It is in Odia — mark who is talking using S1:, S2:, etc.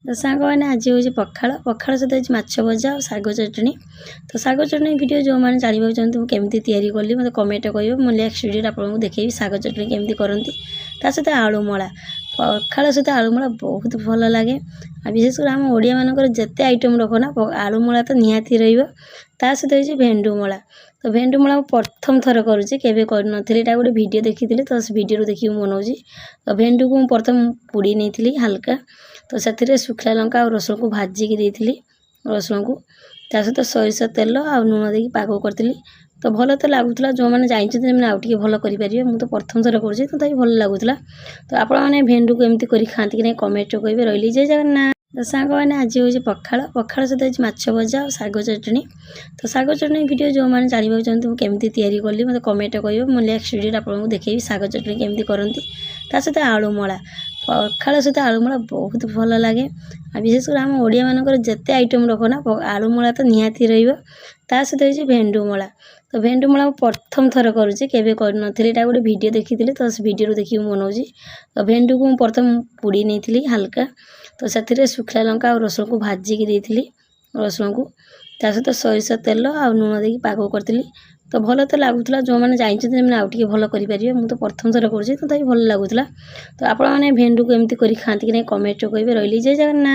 S1: ତ ସାଙ୍ଗମାନେ, ଆଜି ହେଉଛି ପଖାଳ। ପଖାଳ ସହିତ ହେଇଛି ମାଛ ଭଜା ଆଉ ଶାଗ ଚଟଣି। ତ ଶାଗ ଚଟଣି ଭିଡ଼ିଓ ଯେଉଁମାନେ ଜାଣିବାକୁ ଚାହାନ୍ତି ମୁଁ କେମିତି ତିଆରି କଲି, ମୋତେ କମେଣ୍ଟ କହିବେ। ମୁଁ ନେକ୍ସଟ ଭିଡ଼ିଓରେ ଆପଣଙ୍କୁ ଦେଖେଇବି ଶାଗ ଚଟଣି କେମିତି କରନ୍ତି। ତା ସହିତ ଆଳୁ ମଳା। ପଖାଳ ସହିତ ଆଳୁ ମଳା ବହୁତ ଭଲ ଲାଗେ। ଆଉ ବିଶେଷ କରି ଆମ ଓଡ଼ିଆମାନଙ୍କର ଯେତେ ଆଇଟମ୍ ରଖ ନା, ଆଳୁ ମଳା ତ ନିହାତି ରହିବ। ତା ସହିତ ହେଇଛି ଭେଣ୍ଡୁ ମଳା। ତ ଭେଣ୍ଡୁ ମଳା ମୁଁ ପ୍ରଥମ ଥର କରୁଛି, କେବେ କରିନଥିଲି। ଏଇଟା ଗୋଟେ ଭିଡ଼ିଓ ଦେଖିଥିଲି, ତ ସେ ଭିଡ଼ିଓରୁ ଦେଖିକି ମୁଁ ବନାଉଛି। ତ ଭେଣ୍ଡୁକୁ ମୁଁ ପ୍ରଥମ ପୋଡ଼ି ନେଇଥିଲି ହାଲକା। ତ ସେଥିରେ ଶୁଖିଲା ଲଙ୍କା ଆଉ ରସୁଣକୁ ଭାଜିକି ଦେଇଥିଲି ରସୁଣକୁ। ତା ସହିତ ସୋରିଷ ତେଲ ଆଉ ଲୁଣ ଦେଇକି ପାଗ କରିଥିଲି। ତ ଭଲ ତ ଲାଗୁଥିଲା। ଯେଉଁମାନେ ଜାଣିଛନ୍ତି, ସେମାନେ ଆଉ ଟିକେ ଭଲ କରିପାରିବେ। ମୁଁ ତ ପ୍ରଥମ ଥର କରୁଛି, ତଥାପି ଭଲ ଲାଗୁଥିଲା। ତ ଆପଣମାନେ ଭେଣ୍ଡୁକୁ ଏମିତି କରି ଖାଆନ୍ତି କି ନାହିଁ, କମେଣ୍ଟରେ କହିବେ। ରହିଲି, ଜୟ ଜଗନ୍ନାଥ। ତ ସାଙ୍ଗମାନେ, ଆଜି ହେଉଛି ପଖାଳ। ପଖାଳ ସହିତ ହେଇଛି ମାଛ ଭଜା ଆଉ ଶାଗ ଚଟଣି। ତ ଶାଗ ଚଟଣି ଭିଡ଼ିଓ ଯେଉଁମାନେ ଜାଣିବାକୁ ଚାହାନ୍ତି ମୁଁ କେମିତି ତିଆରି କଲି, ମୋତେ କମେଣ୍ଟ କହିବେ। ମୁଁ ନେକ୍ସଟ ଭିଡ଼ିଓରେ ଆପଣଙ୍କୁ ଦେଖେଇବି ଶାଗ ଚଟଣି କେମିତି କରନ୍ତି। ତା ସହିତ ଆଳୁ ମଳା। ପଖାଳ ସହିତ ଆଳୁ ମଳା ବହୁତ ଭଲ ଲାଗେ। ଆଉ ବିଶେଷ କରି ଆମ ଓଡ଼ିଆମାନଙ୍କର ଯେତେ ଆଇଟମ୍ ରଖ ନା, ଆଳୁ ମଳା ତ ନିହାତି ରହିବ। ତା ସହିତ ହେଇଛି ଭେଣ୍ଡୁ ମଳା। ତ ଭେଣ୍ଡୁ ମଳା ମୁଁ ପ୍ରଥମ ଥର କରୁଛି, କେବେ କରିନଥିଲି। ଏଇଟା ଗୋଟେ ଭିଡ଼ିଓ ଦେଖିଥିଲି, ତ ସେ ଭିଡ଼ିଓରୁ ଦେଖିକି ମୁଁ ବନାଉଛି। ତ ଭେଣ୍ଡୁକୁ ମୁଁ ପ୍ରଥମ ପୋଡ଼ି ନେଇଥିଲି ହାଲକା। ତ ସେଥିରେ ଶୁଖିଲା ଲଙ୍କା ଆଉ ରସୁଣକୁ ଭାଜିକି ଦେଇଥିଲି ରସୁଣକୁ। ତା ସହିତ ସୋରିଷ ତେଲ ଆଉ ଲୁଣ ଦେଇକି ପାଗ କରିଥିଲି। ତ ଭଲ ତ ଲାଗୁଥିଲା। ଯେଉଁମାନେ ଜାଣିଛନ୍ତି, ସେମାନେ ଆଉ ଟିକେ ଭଲ କରିପାରିବେ। ମୁଁ ତ ପ୍ରଥମ ଥର କରୁଛି, ତଥାପି ଭଲ ଲାଗୁଥିଲା। ତ ଆପଣମାନେ ଭେଣ୍ଡୁକୁ ଏମିତି କରି ଖାଆନ୍ତି କି ନାହିଁ, କମେଣ୍ଟରେ କହିବେ। ରହିଲି, ଜୟ ଜଗନ୍ନାଥ।